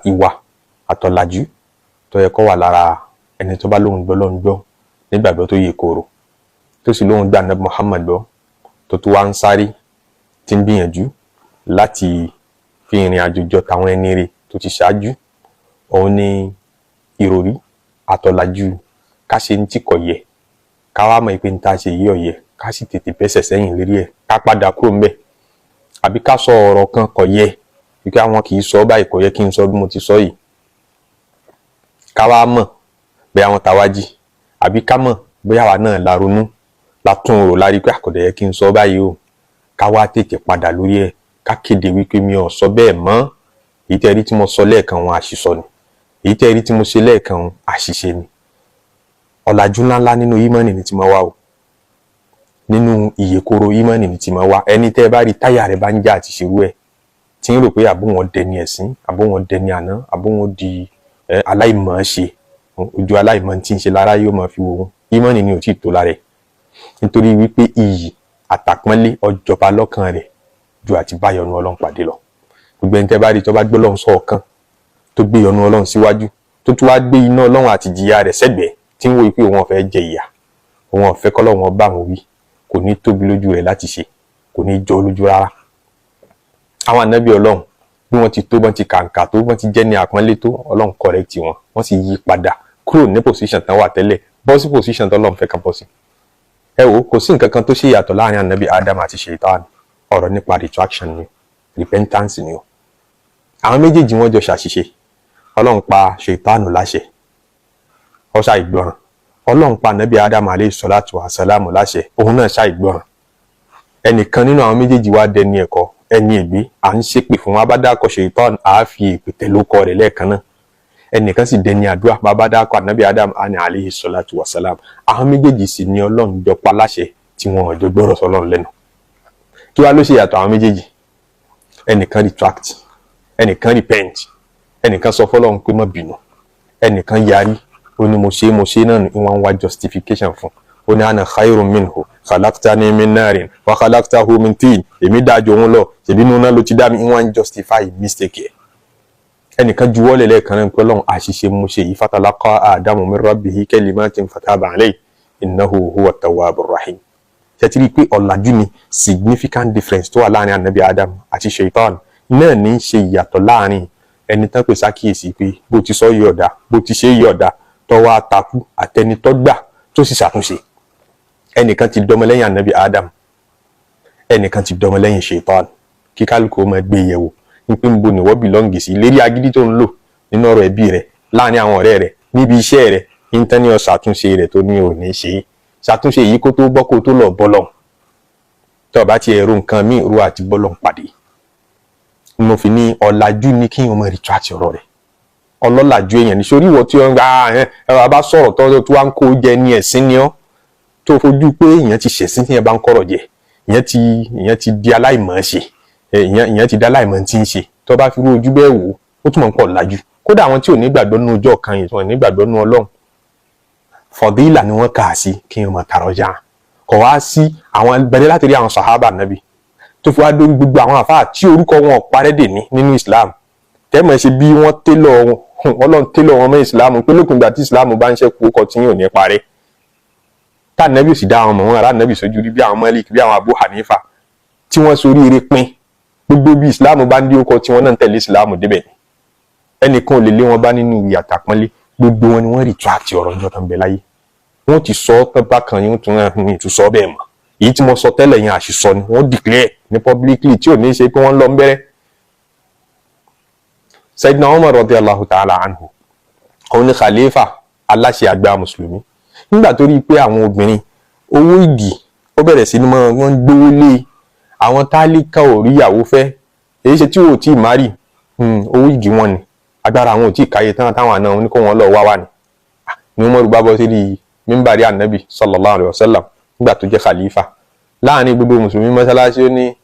Ìwà àtọ̀làjú tó yẹ kó wà lára ẹni tó bá lóun gbọ́ lóun gbọ́ nígbàgbọ́ tó yè kooro, tó sì lóun gbà Ànábì Muhammad gbọ́, tó tún wá ń sáré tí ń gbìyànjú láti fi ìrìn àjò jọ tàwọn ẹni rè tó ti ṣáájú, òun ni ìròrí àtọ̀làjú ká ṣe ní tí kò yẹ, ká wá mọ̀ pé ní tá a ṣe yí ọ̀yẹ, ká sì tètè bẹ́sẹ̀ sẹ́yìn lérí ẹ̀, ká padà kúrò ńbẹ̀, àbí ká sọ ọ̀rọ̀ kan kò yẹ, wípé àwọn kì í sọ báyìí, kò yẹ kí n sọ bí mo ti sọ yìí, ká wá mọ̀ bóyá wọn ta wá jí, àbí ká mọ̀ bóyá àwa náà la ronú, la tún rò, la rí pé àkọ́dẹ̀ yẹ kí n sọ báyìí o, ká wá tètè padà lórí ẹ̀, ká kéde wípé mi ò sọ bẹ́ẹ̀ mọ́. Èyí tẹ́ rí tí mo sọ lẹ́ẹ̀kan wọn, àṣìsọ ni. Èyí tẹ́ rí tí mo ṣe lẹ́ẹ̀kan wọn, àṣìṣe ni. Ọ̀làjú ńláńlá nínú ìmánì ni ti máa wá o, nínú ìyèkoro ìmánì ni ti máa wá. Ẹni tẹ́ ẹ bá rí táyà rẹ̀ bá ń já àti ṣerú ẹ̀, tí ń rò pé àbó wọn dẹni ẹ̀sín, àbó wọn dẹni àná, àbó wọn di aláìmọ̀ ṣe, ojú aláìmọ̀ tí ń ṣe lára yóò máa fi wò ó, ìmánì ni ò tí ì tó lára ẹ̀, nítorí wípé iyì àtàpọ́nlé ọjọba lọ́kàn rẹ̀ ju àti báyọ̀nù Ọlọ́run pàdé lọ. Gbogbo ẹni tẹ́ bá rí tó bá gbé Ọlọ́run sọ̀kan, tó gbé ìyọ́nú Ọlọ́run síwájú, tó tún wá gbé iná Ọlọ́run àti ìjìyà rẹ̀ sẹ́gbẹ̀ẹ́, tí ń wo pé òun ò fẹ́ jẹ ìyà, òun ò fẹ́ kọ́lọ́run bá òun wí, kò ní tóbi lójú rẹ̀ láti ṣe, kò ní jọ lójú rárá. Àwọn ànábì Ọlọ́run, bí wọ́n ti tó, bọ́n ti kàǹkà tó, bọ́n ti jẹ́ ní àpọ́nlé tó, Ọlọ́run correct wọn, wọ́n sì yí padà kúrò ní position tán wà tẹ́lẹ̀, bọ́ sí position tó Ọlọ́run fẹ́ kán bọ́ sí. Ẹ wo, kò sí nǹkan kan tó ṣe ìyàtọ̀ láàrin ànábì Adam àti Shaitan. Ọ̀rọ̀ nípa retraction ni, repentance ni o. Àwọn méjèèjì, wọ́n jọ ṣàṣìṣe. Ọlọ́run pa Shaitan láṣẹ, ó ṣàìgbọràn. Ọlọ́run pa ànábì Adam alayhi salatu wa salamu láṣẹ, òun náà ṣàìgbọràn. Ẹnìkan nínú àwọn méjèèjì wá dẹni ẹ̀kọ́, ẹni ègbé, à ń ṣépè fún wa. Bá dákọ̀ Shaitan, à á fi èpè tẹ̀lé rẹ̀ lẹ́ẹ̀kan náà. Ẹnìkan sì dẹni àdúrà. Bàbá dákọ̀ ànábì Adam, àní alayhi salatu wa salam. Àwọn méjèèjì sì ni Ọlọ́run jọ pa láṣẹ tí wọn ò jọ gbọ́rọ̀ sọ́lọ́run lẹ́nu. Kí wá ló ṣe yàtọ̀ àwọn méjèèjì? Ẹnìkan retract, ẹnìkan repent, ẹnìkan sọ fọ́lọ́run pé má bínú. Ẹnìkan yarí, ó ní mo ṣe, mo ṣe náà ni. Wọ́n ń wá justification fún. Ó ní ana khayrun minhu, khalaqtani min narin wa khalaqtahu min tin. Èmi dájú òun lọ, ṣèbí inú náà ló ti dá mi. Wọ́n ń justify mistake yẹ. Ẹnìkan juwọ́lẹ̀ lẹ́ẹ̀kan náà pé Ọlọ́run, àṣìṣe mo ṣe yìí. Fatalaqa Adamu min rabbihi kalimatin fataba alayhi, innahu huwa tawwabur rahim. Ṣe ti rí i pé ọ̀làjú ni? Significant difference tó wà láàrin anabi Adam àti Shaitan náà ní í ṣe ìyàtọ̀ láàrin ẹni tán pè sákìyèsí pé bó ti sọ yìí ọ̀dà, bó ti ṣe yìí ọ̀dà, tọwọ́ àtakú, àtẹnitọ́ gbà tó sì ṣàtúnṣe. Ẹnìkan ti dọmọlẹ́yìn anabi Adam, ẹnìkan ti dọmọlẹ́yìn Shaitan. Kí kálukú ó máa gbé yẹ̀wò nípé ń bo ni wọ́n belong sí lérí agídí tó ń lò nínú ọ̀rọ̀ ẹbí rẹ̀, láàrin àwọn ọ̀rẹ́ rẹ̀, níbi iṣẹ́ rẹ̀. Íńtánì ọ̀ ṣàtúnṣe rẹ̀ tó ní òní ṣe é ṣàtúnṣe yìí, kó tó bọ́, kó tó lọ bọ́lọ̀. Tó o bá ti ẹ̀rọ nǹkan míì ru àti bọ́lọ̀ pàdé, mo fi ní ọ̀làjú ní kí wọ́n máa retract ọ̀rọ̀ rẹ̀. Ọlọ́làjú èèyàn ní sórí ìwọ tí wọ́n gba ẹ ẹ bá sọ̀rọ̀ tó wá ń kó jẹ ní ẹ̀sìn ni ọ́, tó fojú pé èèyàn ti ṣẹ̀sìn tí yẹn bá ń kọ́rọ̀ jẹ, ìyẹn ti di aláìmọ̀ ṣe, ìyẹn ti di aláìmọ̀ tí ń ṣe. Tó bá fi rú ojú bẹ́ẹ̀ wò ó, túmọ̀ ń pọ̀ lájú. Kódà àwọn tí ò ní gbàgbọ́ nínú ọjọ́ kan yìí, tí wọ́n ní gbàgbọ́ nínú Ọlọ́run, fọ̀dílà ni wọ́n kà á sí kí wọ́n máa tààrọ̀ já. Kọ̀ wá sí àwọn bẹ̀rẹ̀ láti rí àwọn sàhábà nàbì tó fi wá dórí gbogbo àwọn àfáà tí orúkọ wọn ò parẹ́ dè ní nínú Islam, tẹ́mọ̀ ṣe bí wọ́n télọ̀ wọn, Ọlọ́run télọ̀ wọn mọ́ Islam pé lópin ìgbà tí Islam bá ń ṣẹ́kù, ó kọ tí yóò ní parẹ́. Tá nàbì sì dá àwọn ọmọ wọn ará nàbì sójú rí, bí àwọn Malik, bí àwọn Abu Hanifa, tí wọ́n sorí eré pín gbogbo bí Islam bá ń dé, ó kọ tí wọ́n náà ń tẹ̀lé Islam débẹ̀. Ẹnìkan ò lè lé wọn bá nínú ìyà àtàpọ́nlé. Gbogbo wọn ni wọ́n retract ọ̀rọ̀ ọjọ́ tó ń bẹ láyé. Wọ́n ti sọ ọ́ tán bákan yín, tún náà ní ìtúsọ bẹ́ẹ̀ mọ́. Èyí tí mo sọ tẹ́lẹ̀ yẹn, àṣìsọ ni. Wọ́n declare ní publicly tí ò ní í ṣe pé wọ́n lọ ń bẹ̀rẹ̀. Sayyidina Umar radiyallahu ta'ala anhu, òun ni khalifa, aláṣẹ àgbà mùsùlùmí. Nígbà tó rí i pé àwọn obìnrin, owó ìgì ó bẹ̀rẹ̀ sí ní mọ́ wọ́n ń gbówó lé àwọn tálíkà, ò rí ìyàwó fẹ́, èyí ṣe tí ò tí ì marry, owó ìgì wọn ni agbára àwọn ò tí ì káyé tán, táwọn àna wọn ní kó wọn lọ wá wà ní. Ni Umaru bá bọ́ sí mímbàrí ànábì sallallahu alayhi wa sallam nígbà tó jẹ́ khalifa, láàrin gbogbo mùsùlùmí mọ́sálásí, ó ní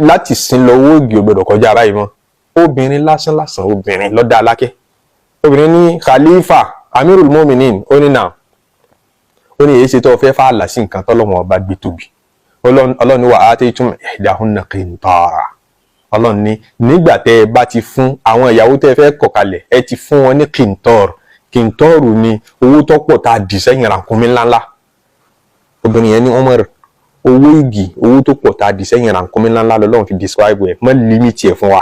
láti sin lọ, owó ìgì ò gbọdọ̀ kọjá báyìí mọ́. Obìnrin lásán lásán, obìnrin lọ́dà alákẹ́, obìnrin ní khalifa amirul mu'minin, ó ní nà ó ní èyí ṣe tó fẹ́ fààlà sí nǹkan tọ́lọ́wọ́n ọba gbé tóbi. Ọlọ́run wa ataytum ihdahunna qintara. Ọlọ́run ní nígbà tẹ́ ẹ bá ti fún àwọn ìyàwó tẹ́ ẹ fẹ́ kọ̀ kalẹ̀, ẹ ti fún wọn ní kìntọ́ọ̀rù. Kìntọ́ọ̀rù ni owó tó pọ̀ tá a dì sẹ́yìn ràkúnmí ńláńlá. Obìnrin yẹn ní Umar, owó igi, owó tó pọ̀ tá a dì sẹ́yìn ràkúnmí ńláńlá lọ́lọ́run fi describe ẹ̀, mọ́ limit ẹ̀ fún wa.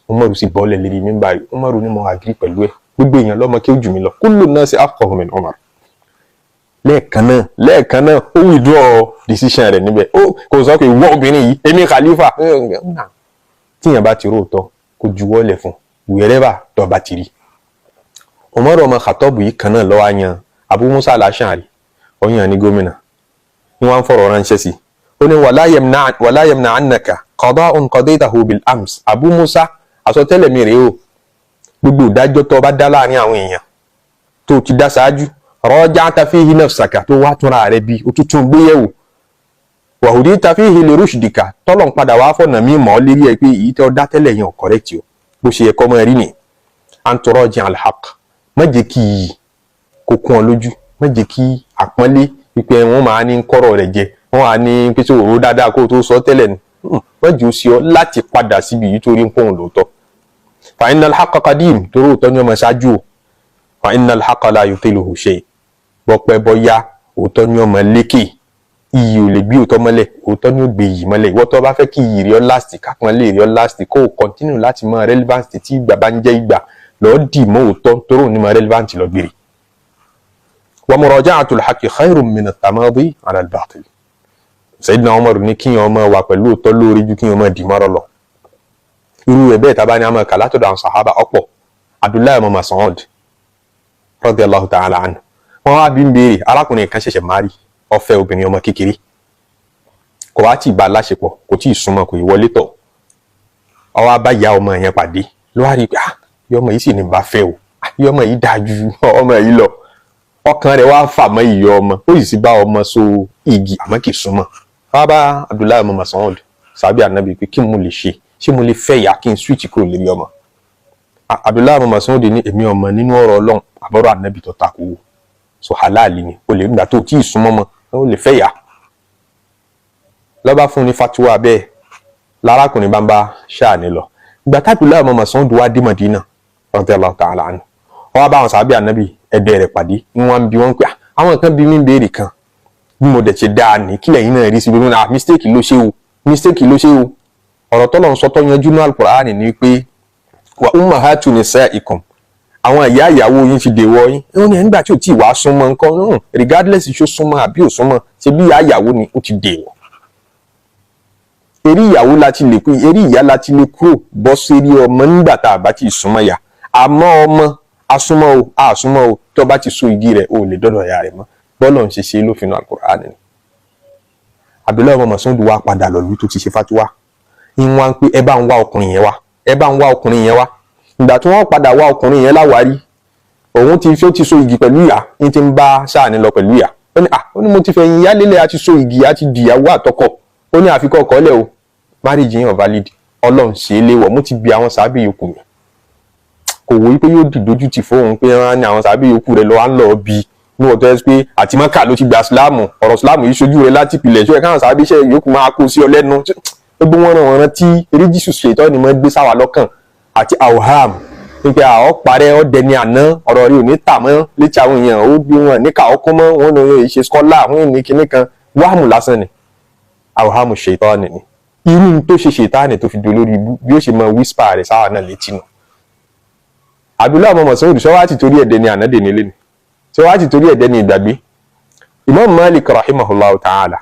Umaru sì bọ́ọ̀lẹ̀ lérí mímbà. Umaru ní mo agree pẹ̀lú ẹ̀, gbogbo èèyàn lọ́mọ kí ó jù mí lọ, kullu nasi afqahu min Umar. Lẹ́ẹ̀kan náà, lẹ́ẹ̀kan náà, ó withdraw decision rẹ̀ níbẹ̀. Ó kò sọ pé ìwọ obìnrin yìí, èmi khalifa. Tíyẹn bá ti róòtọ́, kó juwọ́lẹ̀ fún wherever tó bá ti rí. Umar ọmọ Khattab yìí kan náà lọ́wọ́ yan Abu Musa al-Ash'ari, ó yàn ní gómìnà. Ní wọ́n fọ̀rọ̀ ránṣẹ́ sí, ó ní wala yamna'annaka qada'un qadaytahu bil ams. Abu Musa, àsọtẹ́lẹ̀ mi rèé o, gbogbo ìdájọ́ tó bá dá láàrin àwọn èèyàn tó ti dá ṣáájú, raja'ta fihi nafsaka, tó wá túnra rẹ bí o tuntun gbéyẹ̀wò, wa hudita fihi li rushdika, tọ́lọ̀ ń padà wá fọ̀nà mí mọ́ lérí ẹ̀ pé èyí tó dá tẹ́lẹ̀ yẹn ò correct o, bó ṣe yẹ kọ́ mọ́ rí ni, an turaji al-haqq, má jẹ́ kí iyì kó kún ọ lójú, má jẹ́ kí àpọ́nlé wípé wọ́n máa ní kọ́rọ̀ rẹ̀ jẹ, wọ́n á ní pé tí òru dáadáa kó o tó sọ tẹ́lẹ̀ ni, má jẹ́ ó sí ọ láti padà síbi yìí torí ń pòun lóòótọ́. Fa innal haqqa qadim, torí òótọ́ ni ọmọ ṣáájú o. Fa innal haqqa la yutiluhu shay, bọ́pẹ́ bọ́yá, òótọ́ ni ọmọ lékè. Iyì ò lè gbé òótọ́ mọ́lẹ̀, òótọ́ ni ó gbé iyì mọ́lẹ̀. Ìwọ tó bá fẹ́ kí iyì rí ọ last, kápọ́nlé rí ọ last, kó o continue láti mọ relevant tí ìgbà bá ń jẹ́ ìgbà, lọ́ọ́ dì mọ́ òótọ́, torí òun ní mọ relevant lọ gbére. Wa muraja'atul haqqi khayrun min at-tamadi 'ala al-batil. Sayyidina Umar ní kíyàn ọmọ wà pẹ̀lú òótọ́ lórí ju kíyàn ọmọ dì mọ́rọ̀ lọ. Irú ẹ̀ bẹ́ẹ̀ tábà ní àmọ́ kà látọ̀dọ̀ àwọn sàhábà ọ̀pọ̀. Abdullahi ọmọ Mas'ud radiyallahu ta'ala anhu, wọ́n wá bí ń béèrè, arákùnrin kan ṣẹ̀ṣẹ̀ marry, ó fẹ́ obìnrin ọmọ kékeré, kò wá tí ì bá a láṣepọ̀, kò tí ì súnmọ́, kò ì wọlé tọ̀. Ó wá bá ìyá ọmọ yẹn pàdé, ló wá rí i pé, ah, ìyá ọmọ yìí sì ní bá fẹ́ o. Ah, ìyá ọmọ yìí dáa ju ọmọ yìí lọ. Ọkàn rẹ̀ wá fà mọ́ ìyá ọmọ, ó sì sì bá ọmọ so igi, àmọ́ kì í súnmọ́. Wá bá Abdullahi ọmọ Mas'ud, sàbí ànábì, pé kí mo lè ṣe? Ṣé mo lè fẹ́ ìyá kí n switch kúrò lórí ọmọ? Abdullahi ọmọ Mas'ud ní èmi ọmọ nínú ọ̀rọ̀ Ọlọ́run àbọ̀rọ̀ ànábì tó takò wò, so halali ni o lè nígbà tó tí ì súnmọ́ mọ́, o lè fẹ́ ìyá. Lọ́ba fún ní fatuwa bẹ́ẹ̀, lárákùnrin bá ń bá ṣáàní lọ. Ìgbà tábìlì ọmọ Mas'ud wá dé Madina radiyallahu ta'ala anhu, wọ́n wá bá àwọn sàbí ànábì ẹ̀dẹ̀ rẹ̀ pàdé, ní wọ́n ń bi wọ́n pé, àwọn kan bí mi ń béèrè kan, bí mo dẹ̀ ṣe dáa ní kílẹ̀ yín náà rí sí bí? Ah, mistake ló ṣe o, mistake ló ṣe o. Ọ̀rọ̀ tọ́lọ̀ ń sọ tó yanjú ní Al-Qur'ani ni pé wa ummahatu nisaikum, àwọn ìyá ìyàwó yín ti dèwọ́ yín. Ó ní nígbà tí ò tí ì wá súnmọ́ nǹkan náà, regardless ṣó súnmọ́ àbí ò súnmọ́, ṣe bí ìyá ìyàwó ni, ó ti dèwọ́. Eré ìyàwó láti lè kú, eré ìyá láti lè kúrò bọ́ sérí ọmọ nígbà tá a bá ti súnmọ́ yà. Àmọ́ ọmọ asúnmọ́ o, àsúnmọ́ o, tó bá ti so igi rẹ̀, o lè dọ́dọ̀ ìyá rẹ̀ mọ́. Bọ́ọ̀lù ń ṣe ṣe lófin Al-Qur'an ni. Abdullahi ọmọ Mas'ud wá padà lọ́lú tó ti ṣe fatuwa, ń wá ń pé, ẹ bá ń wá ọkùnrin yẹn wá, ẹ bá ń wá ọkùnrin yẹn wá. Ìgbà tí wọ́n padà wá ọkùnrin yẹn láwárí, òun ti fi ó ti so igi pẹ̀lú ìyá, ní ti ń bá sáà ní lọ pẹ̀lú ìyá. Ó ní à, ó ní mo ti fẹ̀yìn ìyá lélẹ̀, àti so igi, àti dìyàwó àtọkọ. Ó ní àfikọ́ ọkọ lẹ̀ o, marriage yẹn valid, Ọlọ́run ṣe é léwọ̀. Mo ti bi àwọn sábẹ́ yòókù mi, kò wò wípé yóò dìdójú tì fóun pé wọ́n á ní àwọn sábẹ́ yòókù rẹ̀ lọ́wọ́ á ń lọ bí ní wọ́n tó yẹ pé àti Mọ́kà ló ti gba sílámù, ọ̀rọ̀ sílámù yìí ṣojú rẹ̀ láti ìpìlẹ̀, ṣó yẹ káwọn sábẹ́ iṣẹ́ yòókù máa kó sí ọ lẹ́nu? Gbogbo wọn ràn wọ́n rántí eréjìṣù ṣètọ́ ni wọ́n gbé sáwà lọ́kàn àti awham, wípé àwọn parẹ́ ọ̀dẹ ni àná, ọ̀rọ̀ rí ò ní tà mọ́ létí àwọn èèyàn, ó bí wọn níkà ọkọ́ mọ́ wọn ní ṣe scholar, wọn ní kinní kan. Wàhámù lásán ni, awham ṣètọ́ ni. Irú tó ṣe ṣètánì tó fi dolórí ibú, bí ó ṣe máa whisper rẹ̀ sáwà náà létí nù. Abdullahi ọmọ Mas'ud sọ wá ti torí ẹ̀dẹ́ ni ànádè nílé ni sọ wá ti torí ẹ̀dẹ́ ni ìgbàgbé. Imam Malik rahimahullah ta'ala,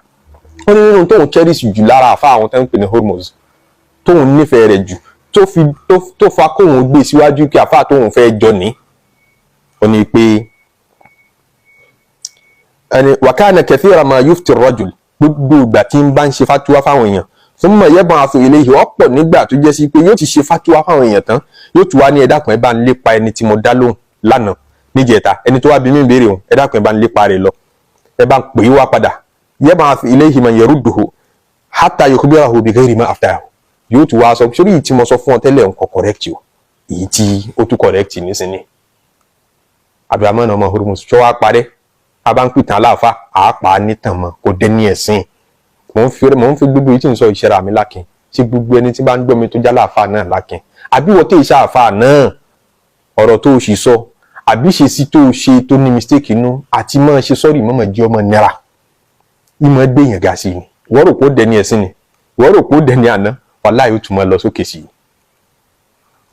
ó ní nínú tóun cherish jù lára àfa àwọn tó ń pè ní Hormuz, tóun nífẹ̀ẹ́ rẹ̀ jù, tó fi tó fa kóun gbé síwájú kí àfa tóun fẹ́ jọ ní, ó ní pé ẹni wa kana kathira ma yufti rajul, gbogbo ìgbà tí ń bá ń ṣe fatuwa fáwọn èèyàn, thumma yab'athu ilayhi, ọ̀pọ̀ nígbà tó jẹ́ sí pé yóò ti ṣe fatuwa fáwọn èèyàn tán, yóò tún wá ní, ẹ dákun, ẹ bá ń lépa ẹni tí mo dá lóhùn lánàá níjẹta, ẹni tó wá bí mi béèrè òun, ẹ dákun, ẹ bá ń lépa rẹ̀ lọ, ẹ bá ń pè é wá padà. Yab'athu ilayhi man yarudduhu hatta yukhbirahu bi ghayri ma aftahu. Yóò tún wá sọ sórí èyí tí mo sọ fún ọ tẹ́lẹ̀, nǹkan correct o, èyí tí ó tún correct nísìnyí. Abdulrahman ọmọ Hormuz ṣọ́ wá parẹ́, a bá ń pìtàn aláàfáà, àápa nítàn mọ́, kò dé ní ẹ̀sìn. Mò ń fi gbogbo yìí tí ń sọ ìṣẹ́ra mi lákin. Ṣe gbogbo ẹni tí bá ń gbọ́ mi tó jálá àfa náà lákin, àbí wọ́n tẹ̀ iṣẹ́ àfa náà, ọ̀rọ̀ tó o sì sọ àbí ṣe sí tó o ṣe tó ní mistake inú àti máa ṣe sọ́ọ̀rì mọ́mọ́ jẹ́ ọmọ nira, ìmọ̀ gbẹ̀yàn ga sí i. Wọ́n rò pé ó dẹni ẹ̀sìn ni, wọ́n rò pé ó dẹni àná, wàláhì ó tún máa lọ sókè sí i.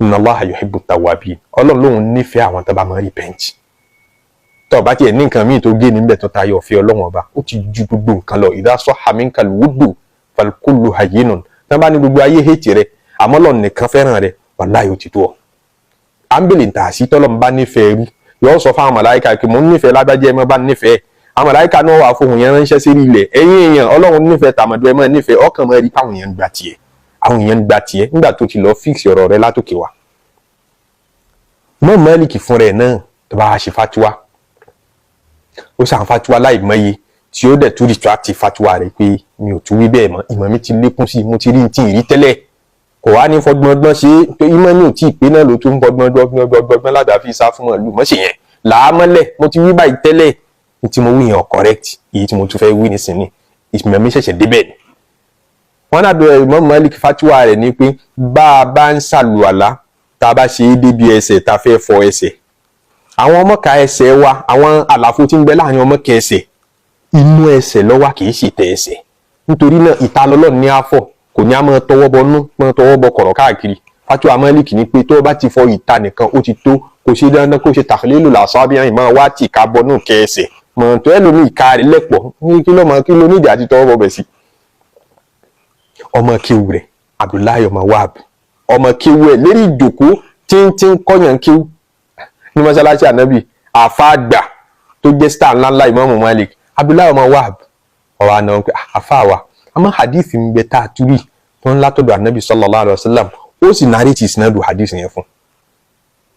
Inna Allaha yuhibbu tawwabin. Ọlọ́run lòun nífẹ̀ẹ́ àwọn tó bá máa repent. Tó bá tiẹ̀ ní nǹkan míì tó gé níbẹ̀ tó tayọ ọ̀fẹ́ Ọlọ́run Ọba, ó ti ju gbogbo nǹkan lọ. Idha sahha minkal wuddu falkullu hayyinun. Tán bá ní gbogbo ayé hate rẹ, àmọ́ Ọlọ́run nìkan fẹ́ràn rẹ, wàláhì ó ti tó ọ. Àǹbìlì tà sí tọ́lọ́run bá nífẹ̀ẹ́ rú, yóò sọ fáwọn màláìka pé mò ń nífẹ̀ẹ́ lágbájá, ẹ má bá nífẹ̀ẹ́. Àwọn màláìka náà wà fóun yẹn ránṣẹ́ sí ilẹ̀, ẹ̀yin èèyàn, Ọlọ́run nífẹ̀ẹ́ tàmọ̀dọ́, ẹ má nífẹ̀ẹ́. Ọkàn máa rí páwọn èèyàn gba tiẹ̀, àwọn èèyàn gba tiẹ̀ nígbà tó ti lọ fix ọ̀rọ̀ rẹ látòkè wá. Mọ́ Málíkì fúnra ẹ̀ náà tó bá ṣe fatiwa, ó ṣàn fatiwa láì mọye tí ó dẹ̀ tún retract fatiwa rẹ̀ pé mi ò tún wí bẹ́ẹ̀ mọ́, ìmọ̀ mi ti lékún sí i, mo ti rí ti rí tẹ́lẹ̀. Kò wá ní fọgbọ́ngbọ́n ṣe é pé ìmọ̀ mi ò tí ì pé náà ló tún fọgbọ́ngbọ́ngbọ́ngbọ́n ládàá fi sá fún màlúù mọ́ ṣe yẹn làámọ́lẹ̀. Mo ti wí báyìí tẹ́lẹ̀, ní tí mo wí yẹn correct, èyí tí mo tún fẹ́ wí nísìnyí, ìmọ̀ mi ṣẹ̀ṣẹ̀ débẹ̀ ni. Wọ́n náà bẹ̀rẹ̀ Imam Malik, fatiwa rẹ̀ ni pé bá a bá ń ṣàlùwàlá, tá a bá ṣe é débi ẹsẹ̀, tá a fẹ́ fọ ẹsẹ̀, àwọn ọmọka ẹsẹ̀ wa, àwọn àlàfo tí ń bẹ láàrin ọmọka ẹsẹ̀, inú ẹsẹ̀ ló wà, kì í sì tẹ ẹsẹ̀. Nítorí náà ìta lọ́lọ́run ní àfọ̀, kò ní a máa tọwọ́ bọ nú, máa tọwọ́ bọ kọ̀rọ̀ káàkiri. Fatiwa Malik ní pé tó bá ti fọ ìta nìkan, ó ti tó. Kò ṣe dandan kó ṣe takhlilu làṣàbí àyìn máa wá tì ká bọnú kẹsẹ̀ mọ̀ tó ẹlòmíì ìka rẹ̀ lẹ̀pọ̀ ní kí ló mọ kí ló nídìí àti tọwọ́ bọ bẹ̀ sí. Ọmọ kéwù rẹ̀, Abdullahi ọmọ Wahab, ọmọ kéwù ẹ̀ lérí ìjòkó tíntìn kọ́yàn kéwù ní mọ́sálásí ànábì, àfáàgbà tó jẹ́ star ńláńlá Ìmáàmù Malik, Abdullahi ọmọ Wahab, ọ̀rọ̀ àná pé àfáà wa, àmọ́ hadith ń bẹ tá a túrì tó ń látọ̀dọ̀ ànábì sallallahu alaihi wasallam. Ó sì narrate ìsinadu hadith yẹn fún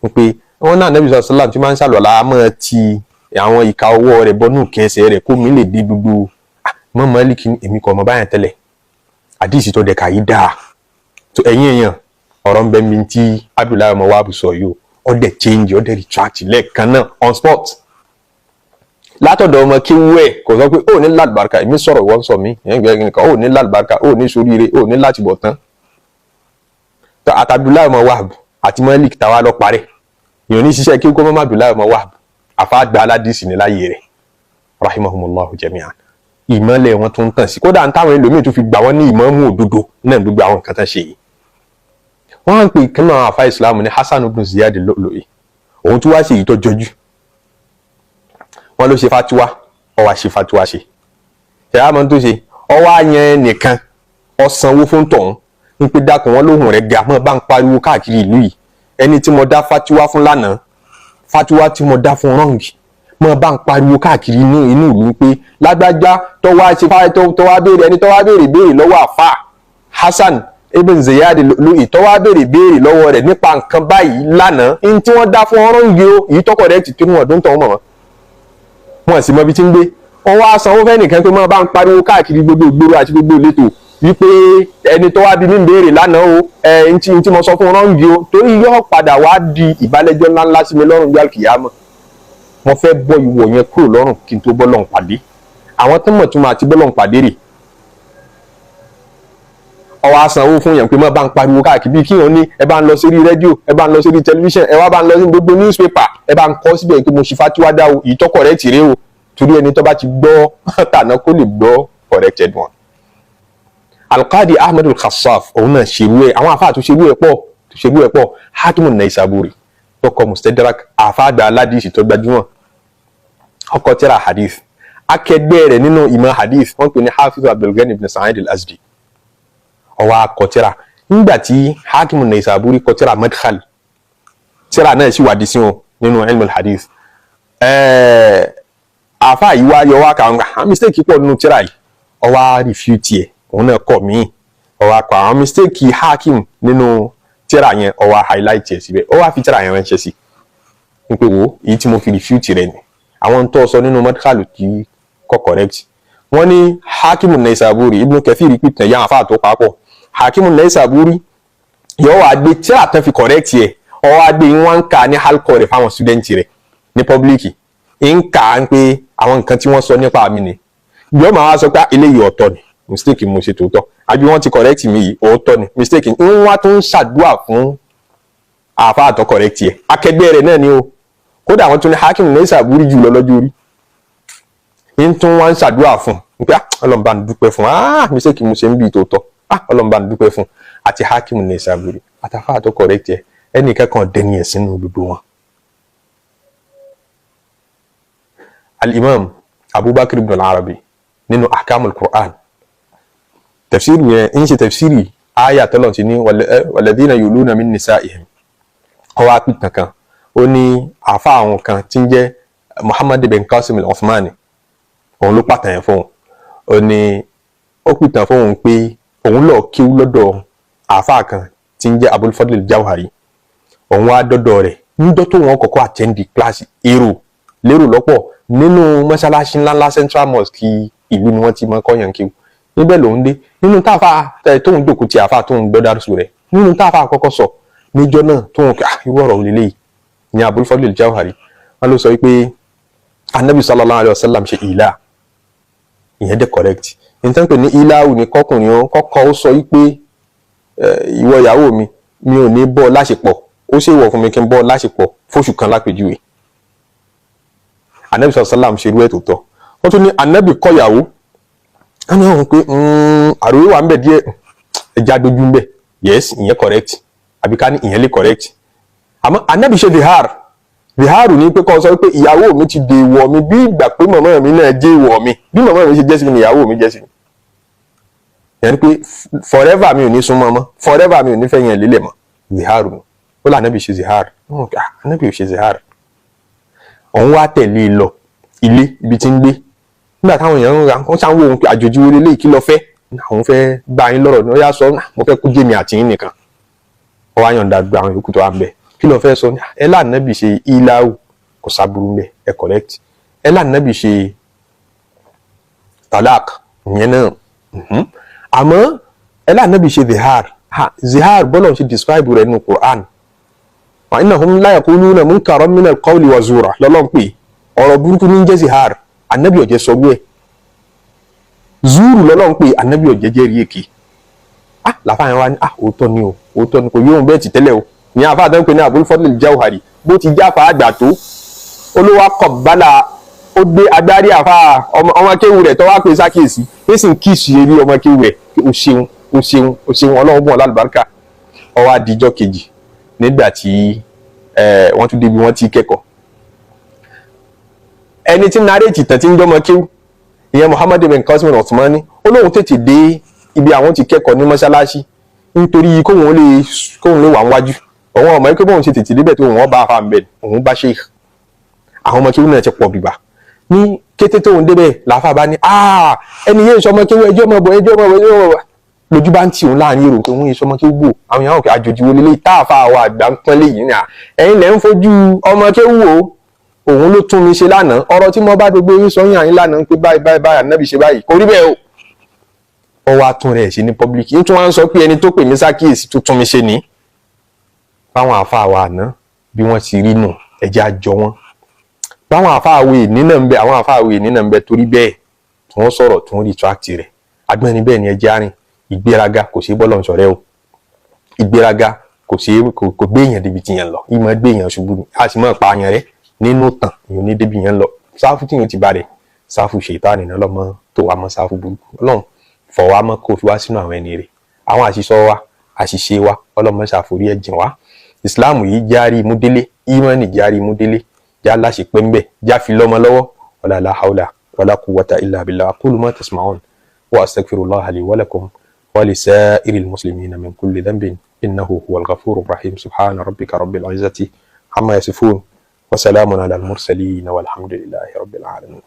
un pé wọn náà ànábì sallallahu alaihi wasallam tí máa ń ṣàlùwàlá máa ti àwọn ìka ọwọ́ rẹ̀ bọ́nú kẹsẹ̀ rẹ̀ kó mi lè dé gbogbo mọ́. Malik, èmi kò mọ báyẹn tẹ́lẹ̀, hadith tó dẹ̀ka yìí dáa tó. Ẹ̀yin èèyàn, ọ̀rọ̀ ń bẹ mi tí Abdullahi ọmọ Wahab sọ yìí o. Ó dẹ̀ change, ó dẹ̀ retract lẹ́ẹ̀kan náà on spot látọ̀dọ̀ ọmọ kí wú ẹ̀. Kò sọ pé ó ní lálùbáríkà, èmi sọ̀rọ̀, ìwọ ń sọ mí ìyẹn gbẹ́gbẹ́ nìkan, ó ní lálùbáríkà, ó ní soríire, ó ní láti bọ̀ tán. Àti Abdullahi ọmọ Wahab àti Malik táwa lọ parẹ́, èèyàn ní ṣiṣẹ́ kí kó mọ́. Abdullahi ọmọ Wahab, àfáàgbà aládìsí ní láyé rẹ̀, rahimahumullahu jami'an, ìmọ̀lẹ̀ wọn tó ń tàn sí. Kódà táwọn ẹlòmíì tó fi gbà wọ́n ní ìmáàmù òdodo náà, gbogbo àwọn nǹkan tán ṣe yìí. Wọ́n á ń pè kí náà àfa ìsìlámù ní Hasan ibn Ziyad al-Lu'lu'i, òun tún wá ṣe èyí tó jọjú. Wọ́n ló ṣe fatiwa, ó wá ṣe fatiwa, ṣe ṣe àmọ́ tó ṣe, ó wá yan nìkan, ó sanwó fún tọ̀hún ní pé dákun, wọn lóhùn rẹ̀ ga, mọ́ bá ń pariwo káàkiri ìlú yìí, ẹni tí mo dá fatiwa fún lánàá, fatiwa tí mo dá fún wrong, mọ́ bá ń pariwo káàkiri inú ìlú pé lágbájá tó wá ṣe tó wá béèrè, ẹni tó wá béèrè béèrè lọ́wọ́ àfà Hasan ibn Ziyad al-Lu'lu'i, tó wá béèrè béèrè lọ́wọ́ rẹ̀ nípa nǹkan báyìí lánàá, ní tí wọ́n dá fún wrong o, èyí tó correct tí wọ́n dún tọ̀ mọ̀ wọn sì mọ ibi tí ń gbé. Wọ́n wá sanwó fẹ́ nìkan pé máa bá ń pariwo káàkiri gbogbo ìgboro àti gbogbo ìletò wípé ẹni tó wá bí mi ń béèrè lánàá o, ẹ ntí mo sọ fún wrong o, torí yóò padà wá di ìbálẹ́jọ́ ńláńlá sí mi lọ́rùn bí àlùkìyámọ̀. Mo fẹ́ bọ́ ìwọ̀ yẹn kúrò lọ́rùn kí n tó bọ́ lọ́rùn pàdé. Àwọn tó mọ̀ tó máa ti bọ́ lọ́rùn pàdé rè. Ó wá sanwó fún yẹn pé má bá ń pariwo káàkiri, bí kíyàn ní ẹ bá ń lọ sórí rédíò, ẹ bá ń lọ sórí tẹlifíṣàn, ẹ wá bá ń lọ sí gbogbo newspaper, ẹ bá ń kọ síbẹ̀ pé mo ṣe fatiwa dá o, ìtọ́ correct rèé o, torí ẹni tó bá ti gbọ́ tàná kó lè gbọ́ corrected one. Alqadi Ahmed al-Khassaf, òun náà ṣerú ẹ. Àwọn àfáà tó ṣerú ẹ pọ̀, tó ṣerú ẹ pọ̀. Hakimu Naisaburi tó kọ Mustadrak, àfáà àgbà aládìsí tó gbajúmọ̀, ọkọ tírà hadith. Akẹgbẹ́ rẹ̀ nínú ìmọ̀ hadith, wọ́n pè ní Hafiz Abdulgani ibn Sa'id al-Azdi, ó wá kọ tírà. Nígbà tí Hakimu Naisaburi kọ tírà Madkhal, tírà náà sì wà sí wọn nínú ilmu hadith, àfáà yìí wá yọ wá kà àwọn mistake pọ̀ nínú tírà yìí, ó wá refute ẹ̀. Òun náà kọ míì, ó wá kọ àwọn mistake Hakim nínú tírà yẹn, ó wá highlight ẹ̀ síbẹ̀, ó wá fi tírà yẹn ránṣẹ́ sí i pé wo, èyí tí mo fi refute rẹ̀ ni àwọn tó sọ nínú Madkhal tí kò correct. Wọ́n ní Hakimu Naisaburi, Ibn Kathir pìtàn yẹn, àfáà tó papọ̀, Hakimu Naisaburi yóò wá gbé tírà tán fi correct yẹ, ó wá gbé wọn ń kà ní halkọ rẹ̀ fáwọn student rẹ̀ ní public, ń kà á pé àwọn nǹkan tí wọ́n sọ nípa mi ni. Yóò máa wá sọ pé eléyìí ọ̀tọ̀ ni, Mistake mo ṣe tòótọ́, àbí wọ́n ti correct mi yìí, òótọ́ ni mistake. Ń wá tó ń ṣàdúrà fún àáfàá tó correct yẹ, akẹgbẹ́ rẹ̀ náà ni o. Kódà àwọn tó ní Hakim Naisaburi jù lọ lọ́jọ́ orí, ń tún wá ń ṣàdúrà fún un pé, "Ah, Ọlọ́run bá ń dúpẹ́ fún. Ah, mistake mo ṣe ń bí tòótọ́. Ah, Ọlọ́run bá ń dúpẹ́ fún." Àti Hakim Naisaburi àtàfáà tó correct yẹ, ẹnì kankan dẹni ẹ̀sìn nínú gbogbo wọn. Al-Imam Abubakar ibn al-Arabi nínú Ahkamul Qur'an, tafsiri yẹn ń ṣe tafsiri aya tọ́lọ̀ ti ní walladhina yuluna min nisaihim, ọwọ́ apìtàn kan, ó ní àfa àwọn kan tí ń jẹ́ Muhammad bin Qasim al-Uthmani, òun ló pàtàn yẹn fóun. Ó ní ó pìtàn fóun pé òun lọ kíw lọ́dọ̀ àfa kan tí ń jẹ́ Abul Fadl al-Jawhari. Òun wá dọ́dọ̀ rẹ̀ níjọ́ tó wọn kọ́kọ́ attend class, èrò lérò lọ́pọ̀ nínú mọ́ṣáláṣí ńláńlá, Central Mosque ìlú ni wọ́n ti máa kọ́yàn kíw. Níbẹ̀ lòun dé nínú táàfà tóun jókòó ti àfà tóun gbọ́ dárúsù rẹ̀, nínú táàfà kọ́kọ́ sọ níjọ́ náà tóun kà irú ọ̀rọ̀ òlélẹ́ yìí ní Abul Fadl al-Jawhari, wọn ló sọ wípé Anabi sallallahu alayhi wa sallam ṣe ìlà, ìyẹn dẹ̀ correct. Nítorí pé ní ìlàwù ní kọkùnrin ó kọ́kọ́ ó sọ wípé ìwọ ìyàwó mi, mi ò ní bọ́ láṣepọ̀, ó ṣèwọ̀ fún mi kí n bọ́ láṣepọ̀ fóṣù kan lápèjúwe. Anabi sallallahu alayhi wa sallam ṣerú ẹ̀ tó tọ́. Wọ́n tún ní Anabi kọ́yàwó, wọ́n ní àwọn pé àròyé wà ń bẹ̀ díẹ̀, ẹja dojú ń bẹ̀. Yes, ìyẹn correct, àbí ká ní ìyẹn lè correct. Àmọ́ Anabi ṣe zihar. Zihar ní pé kọ́ sọ pé ìyàwó mi ti dèwọ̀ mi bí ìgbà pé màmá mi náà jẹ́ ìwọ̀ mi, bí màmá mi ṣe jẹ́ sí mi ni ìyàwó mi jẹ́ sí mi. Ìyẹn ni pé forever mi ò ní súnmọ́ mọ́, forever mi ò ní fẹ́ yẹn lélẹ̀ mọ́. Zihar ni ó là Anabi ṣe zihar. Anabi ò ṣe zihar. Òun wá tẹ̀lé e lọ ilé ibi tí ń gbé. Nígbà táwọn èèyàn ń ra wọ́n ṣáà ń wo òun pé àjòjì wo lélẹ́yìí, kí ló fẹ́? Àwọn fẹ́ gbá yín lọ́rọ̀ ní ó yá sọ, mo fẹ́ kú jẹ́mi àti yín nìkan. Wọ́n wá yọ̀ǹda gba àwọn yòókù tó wà ń bẹ̀. Kí ló fẹ́ sọ? Ẹ lànàbì ṣe ìlàwù, kò sábúrú ń bẹ̀, ẹ correct. Ẹ lànàbì ṣe talak, ìyẹn náà. Àmọ́ ẹ lànàbì ṣe zihar. Zihar, bọ́lọ̀ ṣe describe rẹ̀ nínú Quran, wa innahum la yaquluna munkaran min al-qawli wa zura lọ́lọ́n pè ọ̀rọ̀ burúkú ní jẹ́ zihar. Anabi ọ̀jẹ̀ sọ wẹ́ zuru lọ́lọ́n pè, anabi ọ̀jẹ̀ jẹ́rìí èké. Ah, làfáà yẹn wá ní, ah, òótọ́ ni o, òótọ́ ni, kò yóò bẹ́ẹ̀ ti tẹ́lẹ̀ o. Ní àfáà tó ń pè ní Abul Fadl al-Jawhari, bó ti jáfa àgbà tó, olówó akọ̀bálà, ó gbé agbárí àfáà ọmọ kéwù rẹ̀ tó wá pè sákèsí, ní sì ń kíìsì eré ọmọ kéwù rẹ̀, o ṣeun, o ṣeun, o ṣeun, Ọlọ́run bọ̀ lálùbáríkà. Ó wá dijọ́ kejì, nígbà tí wọ́n tún débi wọ́n ti kẹ́kọ̀ọ́, ẹni tí narrate ìtàn tí ń jọmọ kéwù, ìyẹn Muhammad bin Qasim al-Uthmani, ó lóun tètè dé ibi àwọn ti kẹ́kọ̀ọ́ ní mọ́ṣáláṣí nítorí kóun lè wà níwájú. Òun ọmọ ẹgbẹ́ bóun ṣe tètè débẹ̀ tó òun ọba àfa ń bẹ̀, òun bá sheikh, àwọn ọmọ kéwù náà ti pọ̀ bìbà. Ní kété tóun débẹ̀, làáfà bá ní, ẹni yéé sọmọ kéwù, ẹjọ́ ọmọ bọ̀, ẹjọ́ ọmọ bọ̀, ẹjọ́ ọmọ bọ̀. Lójú bá ń tì òun láàrin èrò pé òun yéé sọmọ kéwù gbò, àwọn èèyàn òkè àjòjì wo lélẹ́yìí táàfà àwọn àgbà ń pọ́n léyìí ni à ẹ̀yin lẹ́ ń fojú ọmọ kéwù o. Òun ló tún mi ṣe lánàá. Ọ̀rọ̀ tí mo bá gbogbo yín sọ yín àyín lánàá pé báyìí báyìí báyìí ànábì ṣe báyìí, kò rí bẹ́ẹ̀ o. Ó wá tún rẹ̀ ṣe ní public, yín tún wá ń sọ pé ẹni tó pè mí sákìyèsí tó tún mi ṣe ní. Báwọn àáfàá wa àná bí wọ́n ti rí nù, ẹ̀jẹ̀ àjọ wọn. Báwọn àáfàá wo ìní náà ń bẹ, àwọn àáfàá wo ìní náà ń bẹ, torí bẹ́ẹ̀ tí wọ́n sọ̀rọ̀ tí wọ́n retract rẹ̀ agbẹ́ni bẹ́ẹ̀ ni ẹjẹ́ àárín. Ìgbéraga kò sí bọ́lọ̀ sọ̀rẹ́ o. Ìgbéraga kò sí, kò gbé èèyàn débi tí yẹn lọ, ìmọ̀ gbé èèyàn ṣubú ni, a sì máa pa àyàn rẹ nínú tàn èèyàn ní débi yẹn lọ. Sáfù tí yẹn ti bá rẹ̀, sáfù ṣètánì náà lọ́mọ tó wà mọ́, sáfù burúkú. Ọlọ́run fọ̀ wá mọ́, kó fi wá sínú àwọn ẹni rẹ̀. Àwọn àṣìṣọ wa, àṣìṣe wa, ọlọ́mọ ṣàforí ẹ̀ jìn wá. Ìsìláàmù yìí járí múdélé, ìmánì járí múdélé, já láṣẹ pé ń bẹ̀, já fi lọ́mọ lọ́wọ́. Wala la hawla wala quwwata illa billah. Aqulu ma tasma'un wa astaghfirullaha li wa lakum wa lisa'iril muslimina min kulli dhanbin, innahu huwal ghafurur rahim. Subhana rabbika rabbil izzati amma yasifun wa salamun ala al mursalin, walhamdulillahi rabbil alamin.